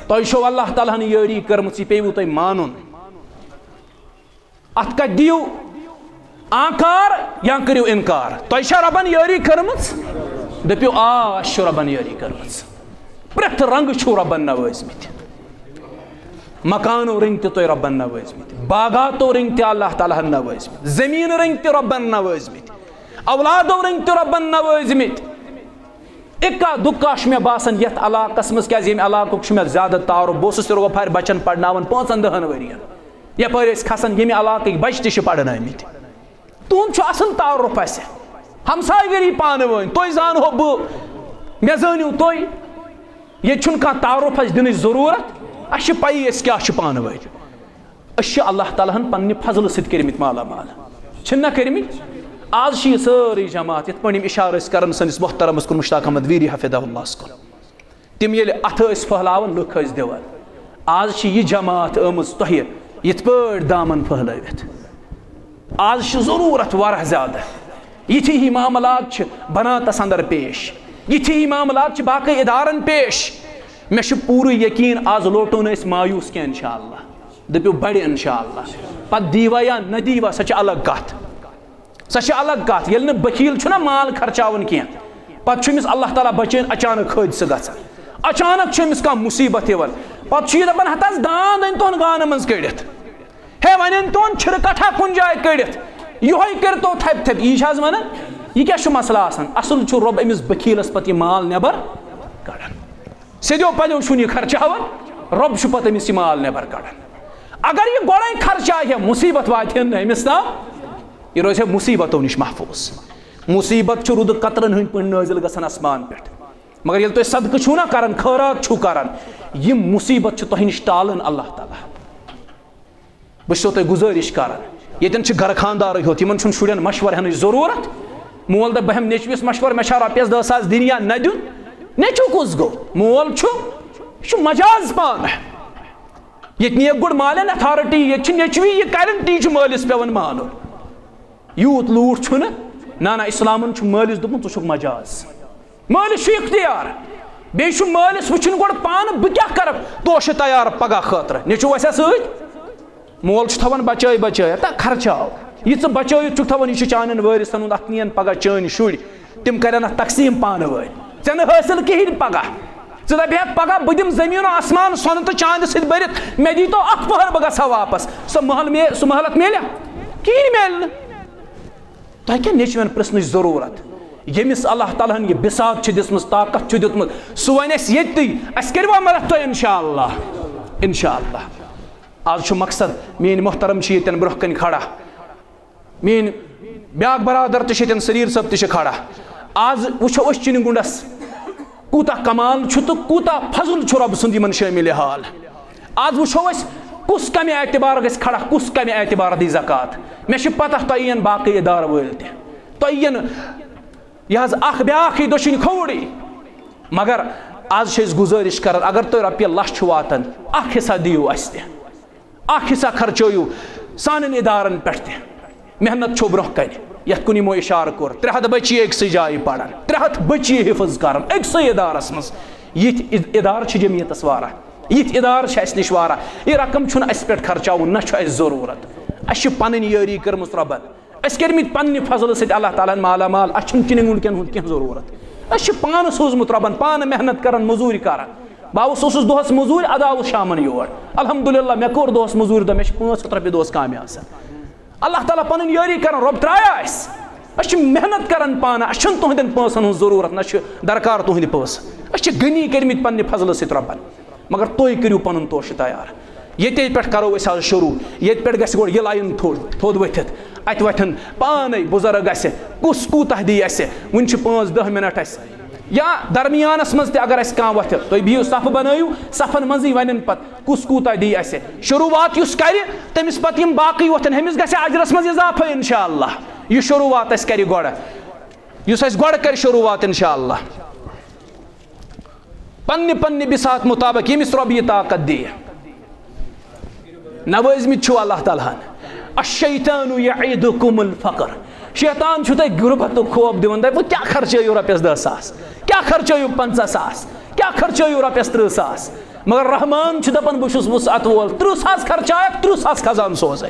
تۄہہِ چھو اللہ تعالیٰ ہن یٲری کٔرمٕژ، یہِ پیٚیِوٕ تۄہہِ مانُن۔ اتھ کتہِ دِیِو آنکار یا کٔرِو انکار؟ تۄہہِ چھا رۄبن یٲری کٔرمٕژ؟ دٔپِو، آ، اَسہِ چھُ رۄبن یٲری کٔرمٕژ۔ پرٛٮ۪تھ رنگہٕ چھُو رۄبن نوٲزمٕتۍ۔ مکانو رٔنٛگۍ تہِ تۄہہِ رۄبن نوٲزمٕتۍ، باغاتو رٔنٛگۍ تہِ اللہ تعالیٰ ہن نوٲزمٕتۍ، زٔمیٖنہٕ رٔنٛگۍ تہِ رۄبن نوٲزمٕتۍ، اولادو رٔنٛگۍ تہِ رۄبن نوٲزمٕتۍ۔ اِکا دُکا چھُ مےٚ باسان یَتھ علاقَس منٛز، کیٛازِ ییٚمہِ علاقُک چھُ مےٚ زیادٕ تعارُف۔ بہٕ اوسُس تِروَپھارِ بَچَن پَرناوان پانٛژَن دَہَن ؤرِیَن۔ یَپٲرۍ ٲسۍ کھَسان، ییٚمہِ علاقٕکۍ بَچہِ تہِ چھِ پَرنٲومٕتۍ۔ تُہُنٛد چھُ اَصٕل تعارُف اَسہِ، ہمسایہِ گٔری پانہٕ ؤنۍ، تُہۍ زانہو بہٕ، مےٚ زٲنِو تُہۍ۔ ییٚتہِ چھُنہٕ کانٛہہ تعارُف اَسہِ دِنٕچ ضروٗرت، اَسہِ چھِ پَیی أسۍ کیٛاہ چھِ پانہٕ ؤنۍ۔ أسۍ چھِ اللہ تعالیٰ ہن پننہِ فضلہٕ سۭتۍ کٔرمٕتۍ مالا مال۔ چھِنہٕ نہ کٔرمٕتۍ؟ آز چھِ یہِ سٲرٕے جماعت، یِتھ پٲٹھۍ یِم اِشارٕ ٲسۍ کران سٲنِس محترمس کُن، مشتاق احمد ویری حفظہ اللہس کُن۔ تِم ییٚلہِ اَتھٕ ٲسۍ پھٔہلاوان، لُکھ ٲسۍ دِوان۔ آز چھِ یہِ جماعت آمٕژ تۄہہِ یِتھ پٲٹھۍ دامن پھٔہلٲوِتھ۔ آز چھِ ضروٗرت واریاہ زیادٕ۔ یِتھی ہی معاملات چھِ بناتس اندر پیش، یِتھی ہی معاملات چھِ باقٕے ادارن پیش۔ مےٚ چھُ پوٗرٕ یقیٖن آز لوٹو نہٕ أسۍ مایوس کینٛہہ انشاءاللہ۔ دٔپِو بڑِ انشاءاللہ۔ پتہٕ دیٖوا یا نہ دیٖوا، سۄ چھِ الگ کتھ۔ سۄ چھِ الگ کتھ۔ ییٚلہِ نہٕ بخیل چھُنہ مال خرچاوان کینٛہہ، پتہٕ چھُ أمِس اللہ تعالیٰ بچٲوِن اچانک حٲدثہٕ گژھان، اچانک چھُ أمِس کانٛہہ مُصیبت یِوان۔ پتہٕ چھُ یہِ دپان، ہتہٕ حظ داند أنۍ تُہن گانہٕ منٛز کٔڑِتھ، ہے وۄنۍ أنۍ تُہن چھِرٕ کٹھا کُنہِ جایہِ کٔڑِتھ، یِہوے کٔرۍ تو تھپہِ تھپہِ۔ یی چھِ حظ ونان؟ یہِ کیٛاہ چھُ مسلہٕ آسان؟ اصل چھُ رۄب أمِس بخیلس پتہٕ یہِ مال نٮ۪بر کڑان۔ سیٚدیو پلیو چھُنہٕ یہِ خرچاوان، رۄب چھُ پتہٕ أمِس یہِ مال نٮ۪بر کڑان۔ اگر یہِ گۄڈے خرچاے ہے، مُصیبت واتہِ ہے نہٕ أمِس تام، یہِ روزِ ہے مُصیبتو نِش محفوٗظ۔ مُصیبت چھُ رُدٕ قطرن ہٕنٛدۍ پٲٹھۍ نٲزِل گژھان آسمان پٮ۪ٹھ، مگر ییٚلہِ تُہۍ صدقہٕ چھُو نا کران، خٲرات چھُو کران، یِم مُصیبت چھِ تۄہہِ نِش ٹالان اللہ تعالیٰ۔ بہٕ چھُسو تۄہہِ گُزٲرِش کران، ییٚتٮ۪ن چھِ گرٕ خاندارٕے ہوت، یِمن چھُنہٕ شُرٮ۪ن مشورٕ ہٮ۪نٕچ ضروٗرت۔ مول دَپہِ، بہٕ ہٮ۪مہٕ نیٚچوِس مشورٕ، مےٚ چھا رۄپیَس دَہ ساس دِنۍ یا نہ دیُن؟ نیٚچوٗ کُس گوٚو؟ مول چھُ، یہِ چھُ مجاز پانہٕ۔ ییٚتہِ نِیَکھ گۄڈٕ مالٮ۪ن authority، ییٚتہِ چھِ نیٚچوی یہِ کران، تی چھُ مٲلِس پٮ۪وان مانُن۔ یوٗت لوٗٹھ چھُنہٕ۔ نہ، نہ، اِسلامن چھُ مٲلِس دوٚپمُت، ژٕ چھُکھ مجاز۔ مٲلِس چھُ اختیار۔ بیٚیہِ چھُ مٲلِس وٕچھُن گۄڈٕ پانہٕ، بہٕ کیٛاہ کرٕ، توشہٕ تیار پگاہ خٲطرٕ۔ نیٚچوٗ وَسیا سۭتۍ؟ مول چھُ تھاوان بچٲے بچٲے، تہ خرچاو۔ یہِ ژٕ بچٲوِتھ چھُکھ تھاوان، یہِ چھُ چانٮ۪ن وٲرِثن ہُنٛد، اَتھ نِین پگاہ چٲنۍ شُرۍ، تِم کرن اَتھ تقسیٖم پانہٕ وٲنۍ۔ ژےٚ نہٕ حٲصِل کِہیٖنۍ پگاہ۔ ژٕ دَپہِ ہا پگاہ، بہٕ دِمہٕ زٔمیٖن و آسمان سۄنہٕ تہٕ چاندِ سۭتۍ بٔرِتھ، مےٚ دیٖتو اَکھ پٔہر، بہٕ گژھٕ ہا واپس۔ سۄ محل مے-، سُہ محلت میلیا؟ کِہیٖنۍ میلہِ نہٕ۔ تۄہہِ کیٛاہ نیٚچوٮ۪ن پرٛژھنٕچ ضروٗرت؟ ییٚمِس اللہ تعالیٰ ہن یہِ بساط چھِ دِژمٕژ، طاقت چھُ دیُتمُت، سُہ وَنہِ اَسہِ ییٚتی، اَسہِ کٔرِوا مدد تۄہہِ؟ انشاءاللہ، انشاءاللہ۔ آز چھُ مقصد، میٛٲنۍ محترم چھِ ییٚتٮ۪ن برٛونٛہہ کَنہِ کھڑا، میٛٲنۍ بیٛاکھ برادر تہِ چھِ ییٚتٮ۪ن، سریٖر صٲب تہِ چھِ کھڑا۔ آز وٕچھو أسۍ چِنہِ گُنٛڈس کوٗتاہ کمال چھُ تہٕ کوٗتاہ فضل چھُ رۄب سُنٛد یِمن شٲمِلِ حال۔ آز وٕچھو أسۍ کُس کمہِ اعتبار گژھِ کھڑا، کُس کمہِ اعتبار دی زکوٰۃ۔ مےٚ چھِ پتہ تۄہہِ یِن باقٕے ادارٕ وٲلۍ تہِ، تۄہہِ یِن یہِ حظ اکھ بیٛاکھ یی دٔچھِنۍ کھووُرٕے۔ مگر آز چھِ أسۍ گُزٲرِش کران، اگر تۄہہِ رۄپیہِ لچھ چھُ واتان، اکھ حصہ دِیِو اَسہِ تہِ، اکھ حصہ خرچٲیِو سانٮ۪ن ادارن پٮ۪ٹھ تہِ۔ محنت چھو برونٛہہ کنہِ، یتھ کُن یِمو اشارٕ کوٚر، ترٛےٚ ہتھ بچی أکسٕے جایہِ پران، ترٛےٚ ہتھ بچی حفظ کران أکسٕے ادارس منٛز۔ یِتھۍ اد-، ادارٕ چھِ جمعیتس واریاہ، یِتھۍ ادارٕ چھِ اسہِ نِش واریاہ۔ یہِ رقم چھُنہٕ اسہِ پٮ۪ٹھ خرچاوُن، نہ چھُ اسہِ ضروٗرت۔ اَسہِ چھِ پَنٕنۍ یٲری کٔرمٕژ رۄبَن۔ أسۍ کٔرمٕتۍ پننہِ فضلہٕ سۭتۍ اللہ تعالیٰ ہن مالا مال، اَسہِ چھُنہٕ چِنہٕ وُنکٮ۪ن ہُنٛد کینٛہہ ضروٗرت۔ أسۍ چھِ پانہٕ سوٗزمُت رۄبَن، پانہٕ محنت کران، مٔزوٗرۍ کران۔ بہٕ آوُس، اوسُس دۄہَس مٔزوٗرۍ، اَدٕ آوُس شامَن یور۔ الحمدللہ، مےٚ کوٚر دۄہَس مٔزوٗرۍ دۄہ، مےٚ چھِ پانٛژھ ہَتھ رۄپیہِ دۄہَس کامہِ آسان۔ اللہ تعالیٰ پَنٕنۍ یٲری کران، رۄب ترٛایہِ اَسہِ۔ أسۍ چھِ محنت کران پانہٕ، اَسہِ چھُنہٕ تُہنٛدٮ۪ن پونٛسَن ہٕنٛز ضروٗرت، نہ چھُ درکار تُہنٛدِ پونٛسہٕ۔ أسۍ چھِ غنی کٔرمٕتۍ پننہِ فضلہٕ سۭتۍ رۄبَن۔ مگر تُہۍ کٔرِو پَنُن توشہٕ تیار۔ ییٚتے پٮ۪ٹھ کرو أسۍ آز شروٗع، ییٚتہِ پٮ۪ٹھ گژھِ گۄڈٕ یہِ line تھوٚد، تھوٚد ؤتھِتھ۔ اَتہِ وۄتھن پانے بُزرگ اَسہِ، کُس کوٗتاہ دی اَسہِ۔ وُنہِ چھِ پانٛژھ دَہ minute اَسہِ۔ یا درمیانس منٛز تہِ اگر اَسہِ کانٛہہ وۄتھِ، تُہۍ بِہِو، صفہٕ بنٲیِو، صفن منٛزٕے وَنن پتہٕ کُس کوٗتاہ دی اَسہِ۔ شروٗعات یُس کرِ، تٔمِس پتہٕ یِم باقٕے وۄتھن، ہُمِس گژھِ اجرس منٛز اضافہٕ انشاءاللہ۔ یہِ شروٗعات اَسہِ کرِ گۄڈٕ، یُس اَسہِ گۄڈٕ کرِ شروٗعات انشاءاللہ۔ پننہِ پننہِ بساط مطابق ییٚمِس رۄب یہِ طاقت دِیہِ۔ نوٲزمٕتۍ چھِو اللہ تعالیٰ ہن۔ الشیطان یعدکم الفقر۔ شیطان چھُ تۄہہِ غربتُک خوف دِوان، دَپہِ، "وۄنۍ کیٛاہ خرچٲیِو رۄپیَس دَہ ساس؟ کیٛاہ خرچٲیِو پنٛژاہ ساس؟ کیٛاہ خرچٲیِو رۄپیَس تٕرٛہ ساس؟" مگر رحمان چھُ دَپان، "بہٕ چھُس وُسعت وول، تٕرٛہ ساس خرچایَکھ، تٕرٛہ ساس خزانہٕ سوزَے۔"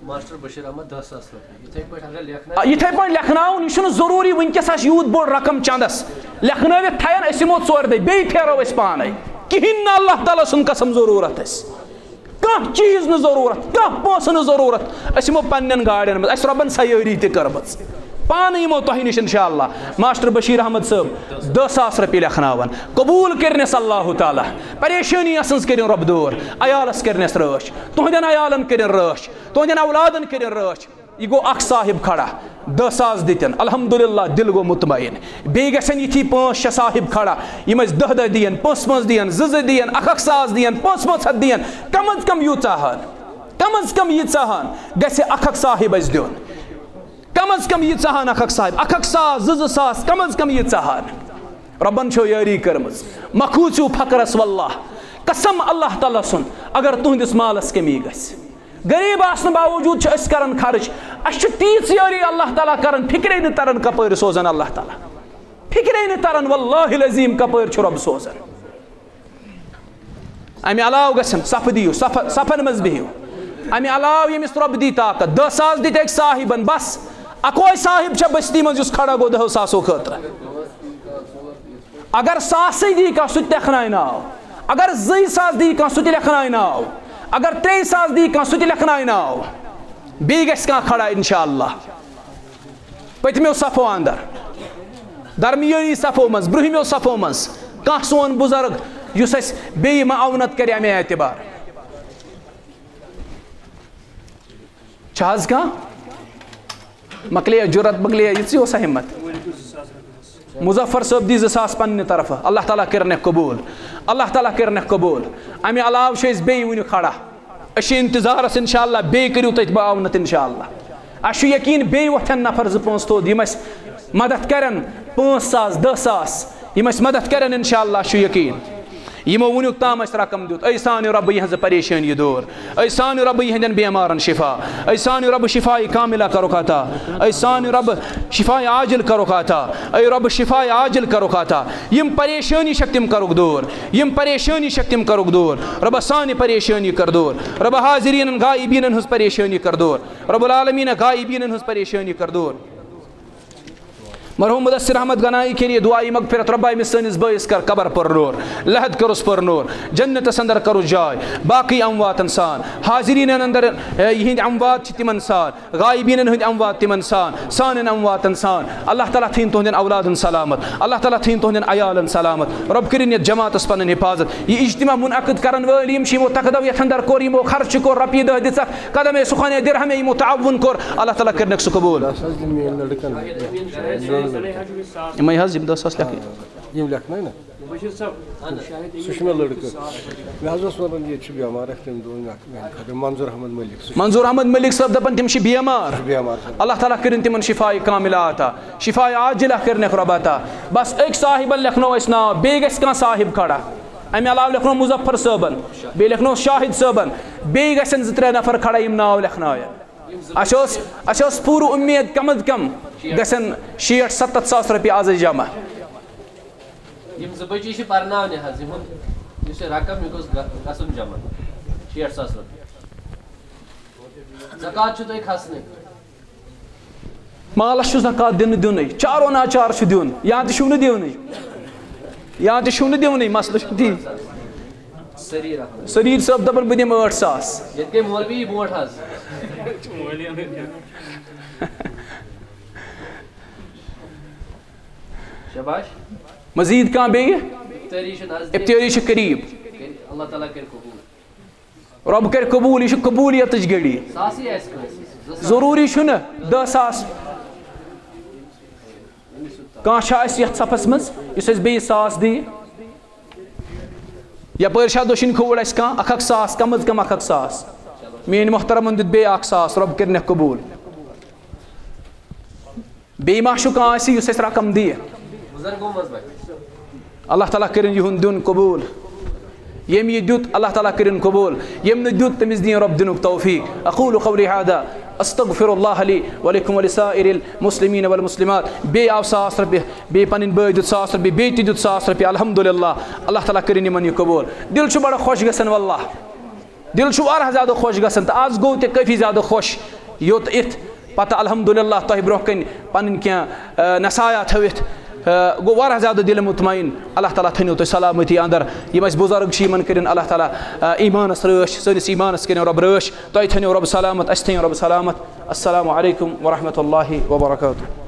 ماسٹر بشیر احمد، دَہ ساس رۄپیہِ۔ یِتھَے پٲٹھۍ اگر لیکھناوِ۔ آ، یِتھَے پٲٹھۍ لیکھناوُن، یہِ چھُنہٕ ضروٗری وٕنکیٚس آسہِ یوٗت بوٚڑ رقم چندس۔ لیکھنٲوِتھ تھاین أسۍ یِمو ژورِ دۄہہِ، بیٚیہِ پھیرو أسۍ پانے۔ کِہیٖنۍ نہٕ اللہ تعالیٰ سُنٛد قسم ضروٗرت اَسہِ۔ کانٛہہ چیٖز نہٕ ضروٗرت، کانٛہہ پونٛسہٕ نہٕ ضروٗرت۔ أسۍ یِمو پننٮ۪ن گاڑٮ۪ن منٛز، اَسہِ رۄبن سیٲری تہِ کٔرمٕژ۔ پانہٕ یِمو تۄہہِ نِش انشاءاللہ۔ ماسٹر بشیر احمد صٲب، دَہ ساس رۄپیہِ لیکھناوان۔ قبوٗل کٔرنس اللہ تعالیٰ۔ پریشٲنی ٲسٕنٛز کٔرِن رۄب دوٗر۔ عیالس کٔرنس رٲچھ۔ تُہنٛدٮ۪ن عیالن کٔرِن رٲچھ۔ تُہنٛدٮ۪ن اولادن کٔرِن رٲچھ۔ یہِ گوٚو اکھ صاحب کھڑا، دَہ ساس دِتن، الحمدللہ، دِل گوٚو مطمئن۔ بیٚیہِ گژھن یِتھی پانٛژھ شےٚ صاحب کھڑا، یِم اَسہِ دَہ دَہ دِین، پانٛژھ پانٛژھ دِین، زٕ زٕ دِین، اکھ اکھ ساس دِین، پانٛژھ پانٛژھ ہَتھ دِین، کم از کم ییٖژاہ ہن، کم از کم ییٖژاہ ہن گژھِ اکھ اکھ صاحب اَسہِ دیُن۔ کم از کم ییٖژاہ ہن اکھ اکھ صاحب، اکھ اکھ ساس، زٕ زٕ ساس، کم از کم ییٖژاہ ہن۔ رۄبن چھو یٲری کٔرمٕژ، مہ کھوٗژِو فقرس واللہ۔ قسم اللہ تعالیٰ سُنٛد، اگر تُہنٛدِس مالس کمی گژھِ، غریب آسنہٕ باوجود چھِ أسۍ کران خرٕچ۔ اَسہِ چھُ تیٖژ یٲری اللہ تعالیٰ کران، فِکرے نہٕ تران کپٲرۍ سوزان اللہ تعالیٰ۔ فِکرے نہٕ تران، واللہ العظیم کپٲرۍ چھُ رۄب سوزان۔ اَمہِ علاوٕ گژھن صفہٕ دِیِو، صفہٕ، صفن منٛز بِہِو۔ اَمہِ علاوٕ ییٚمِس رۄب دی طاقت، دَہ ساس دِتۍ أکۍ صاحبن، بس اَکوے صاحب چھےٚ بستی منٛز یُس کھڑا گوٚو دَہو ساسو خٲطرٕ۔ اگر ساسٕے دی کانٛہہ، سُہ تہِ لیکھناوِ ناو۔ اگر زٕے ساس دی کانٛہہ، سُہ تہِ لیکھناوِ ناو۔ اگر ترٛے ساس دی کانٛہہ، سُہ تہِ لیکھناوِ ناو۔ بیٚیہِ گژھِ کانٛہہ کھڑا انشاءاللہ۔ پٔتمیو صفو اندر، درمیٲنی صفو منٛز، برٛونٛہمیو صفو منٛز کانٛہہ سون بُزرگ یُس اَسہِ بیٚیہِ معاونت کرِ اَمہِ اعتبار۔ چھا حظ کانٛہہ؟ مۄکلے جُرت، مۄکلے، یِژٕے اوسا ہمت؟ مظفر صٲب دی زٕ ساس پننہِ طرفہٕ، اللہ تعالیٰ کٔرِنَکھ قبوٗل، اللہ تعالیٰ کٔرِنَکھ قبوٗل۔ اَمہِ علاوٕ چھِ أسۍ بیٚیہِ وُنہِ کھڑا، أسۍ چھِ انتظارس انشاءاللہ، بیٚیہِ کٔرِو تُہۍ معاونت انشاءاللہ۔ اَسہِ چھُ یقیٖن بیٚیہِ وۄتھن نفر زٕ پانٛژھ تھوٚد، یِم اَسہِ مدد کرن، پانٛژھ ساس، دَہ ساس، یِم اَسہِ مدد کرن انشاءاللہ، اَسہِ چھُ یقیٖن۔ یِمو وُنیُک تام اَسہِ رقم دیُت، اے سانہِ رۄبہٕ، یِہنٛزٕ پریشٲنی دوٗر۔ اے سانہِ رۄبہٕ، یِہنٛدٮ۪ن بیمارن شفا۔ اے سانہِ رۄبہٕ، شفایہِ کاملہ کرُکھ عطا۔ اے سانہِ رۄبہٕ، شفایہِ عاجل کرُکھ عطا۔ اے رۄبہٕ، شفایہِ عاجل کرُکھ عطا۔ یِم پریشٲنی چھکھ، تِم کرُکھ دوٗر۔ یِم پریشٲنی چھکھ، تِم کرُکھ دوٗر۔ رۄبہ، سانہِ پریشٲنی کر دوٗر۔ رۄبہ، حاضریٖنن غائبیٖنن ہٕنٛز پریشٲنی کر دوٗر۔ رب العالمین، غائبیٖنن ہٕنٛز پریشٲنی کر دوٗر۔ مرحوم مدثر احمد گنائی کٔرِو دعائے مغفرت، رۄبہ أمِس سٲنِس بٲیِس کر قبر پر نور، لحد کرُس پر نور، جنتس اندر کرُس جاے، باقٕے امواتن سان، حاضریٖنن اندر، اے، یِہِنٛدۍ اموات چھِ تِمن سان، غائبیٖنن ہٕنٛدۍ اموات تِمن سان، سانٮ۪ن امواتن سان۔ اللہ تعالیٰ تھٲیِن تُہنٛدٮ۪ن اولادن سلامت، اللہ تعالیٰ تھٲیِن تُہنٛدٮ۪ن عیالن سلامت۔ رۄب کٔرِن یتھ جماعتس پنٕنۍ حفاظت۔ یہِ اجتماع منعقد کرن وٲلۍ یِم چھِ، یِمو تقدو یتھ اندر کوٚر، یِمو خرچہٕ کوٚر، رۄپیہِ دَہ دِژکھ، قدمے سخنے درہمے، یِمو تعاوُن کوٚر، اللہ تعالیٰ کٔرِنَکھ سُہ قبوٗل۔ بس حظ، دِن میٛٲنۍ لٔڑکَن۔ یِمَے حظ یِم دَہ ساس لیکھٕنۍ۔ یِم لیکھنَے نا۔ سُہ چھُ مےٚ لٔڑکہٕ۔ مےٚ حظ اوس وَنان، ییٚتہِ چھُ بٮ۪مار اَکھ، تٔمۍ دوٚپ مےٚ، میٛانہِ خٲطرٕ منظوٗر احمد مٔلِک۔ سُہ چھُ منظوٗر احمد مٔلِک صٲب دَپان، تِم چھِ بٮ۪مار۔ سُہ چھُ بٮ۪مار۔ اللہ تعالیٰ کٔرِن تِمَن شِفایہِ کاملہ عطا، شِفایہِ عاجلہ کٔرِنَکھ رۄب عطا۔ بَس أکۍ صاحِبَن لیکھنو أسۍ ناو، بیٚیہِ گژھِ کانٛہہ صاحِب کھڑا۔ اَمہِ علاوٕ لیکھنو مظفر صٲبَن، بیٚیہِ لیکھنو شاہد صٲبَن، بیٚیہِ گژھن زٕ ترٛےٚ نفر کھڑا یِم ناو لیکھناوَن۔ اَسہِ اوس، اَسہِ اوس پوٗرٕ اُمید کم از کم گژھن شیٹھ ستتھ ساس رۄپیہِ آزٕے جمع۔ یِم زٕ بجے چھِ پرناونہِ حظ، یِہُنٛد یُس یہِ رقم، یہِ گوٚژھ گژھُن جمع، شیٹھ ساس رۄپیہِ۔ زکوٰۃ چھُ تۄہہِ کھسنٕے۔ مالس چھُ زکوٰۃ دِنہٕ دیُنٕے، چارو ناچار چھُ دیُن، یا تہِ چھُو نہٕ دیُنٕے، یا تہِ چھُو نہٕ دیُنٕے، مسلہٕ چھُ تی۔ سریٖر اکھ۔ سریٖر صٲب دَپان، "بہٕ دِمہٕ ٲٹھ ساس۔" ییٚتہِ گٔے مولوی برونٛٹھ حظ۔ شاباش۔ مزید کانٛہہ بیٚیہِ؟ افطٲری چھِ نزدیٖک۔ افطٲری چھِ قریٖب۔ اللہ تعالیٰ کٔرۍ قبوٗل۔ رۄب کَرِ قبوٗل، یہِ چھُ قبوٗلیتٕچ گھڑی۔ ساسٕے آسہِ کٲنٛسہِ۔ زٕ ساس۔ ضروٗری چھُنہٕ دَہ ساس۔ کانٛہہ چھا اَسہِ یَتھ صفس منٛز یُس اَسہِ بیٚیہِ ساس دِیہِ؟ یَپٲرۍ چھا دٔچھِنۍ کھووُر اَسہِ کانٛہہ؟ اَکھ اَکھ ساس، کم از کم اَکھ اَکھ ساس۔ میٛٲنۍ محترمن دیُت بیٚیہِ اَکھ ساس، رۄب کٔرِنَکھ قبوٗل۔ بیٚیہِ ما چھُ کانٛہہ اَسہِ یُس اَسہِ رقم دِیہِ؟ بُزرگو منٛز بَچہِ۔ اللہ تعالیٰ کٔرِن یِہُنٛد دیُن قبوٗل۔ ییٚمۍ یہِ دیُت، اللہ تعالیٰ کٔرِن قبوٗل۔ ییٚمۍ نہٕ دیُت، تٔمِس دِیِن رۄب دِنُک توفیٖق۔ أقول قولي هذا، أستغفر الله لي ولكم ولسائر المسلمين والمسلمات۔ بیٚیہِ آو ساس رۄپیہِ، بیٚیہِ پَنٕنۍ بٲے دیُت ساس رۄپیہِ، بیٚیہِ تہِ دیُت ساس رۄپیہِ۔ الحمدللہ، اللہ تعالیٰ کٔرِن یِمَن یہِ قبوٗل۔ دِل چھُ بڑٕ خۄش گژھان واللہ۔ دِل چھُ واریاہ زیادٕ خۄش گژھان، تہٕ آز گوٚو تہِ کٲفی زیادٕ خۄش یوٚت یِتھ۔ پتہٕ الحمدللہ تۄہہِ برونٛہہ کَنہِ پَنٕنۍ کینٛہہ، آ، نصایح تھٲوِتھ، آ، گوٚو واریاہ زیادٕ دِل مطمئن۔ اللہ تعالیٰ تھٲینو تُہۍ سلامتی اندر۔ یِم اَسہِ بُزرگ چھِ، یِمن کٔرِن اللہ تعالیٰ، آ، ایٖمانَس رٲچھ، سٲنِس ایٖمانَس کٔرِن رۄب رٲچھ۔ تۄہہِ تھٲینو رۄب سلامت، اَسہِ تھٲینو رۄب سلامت۔ السلام علیکم ورحمۃ اللہ وبرکاتہ۔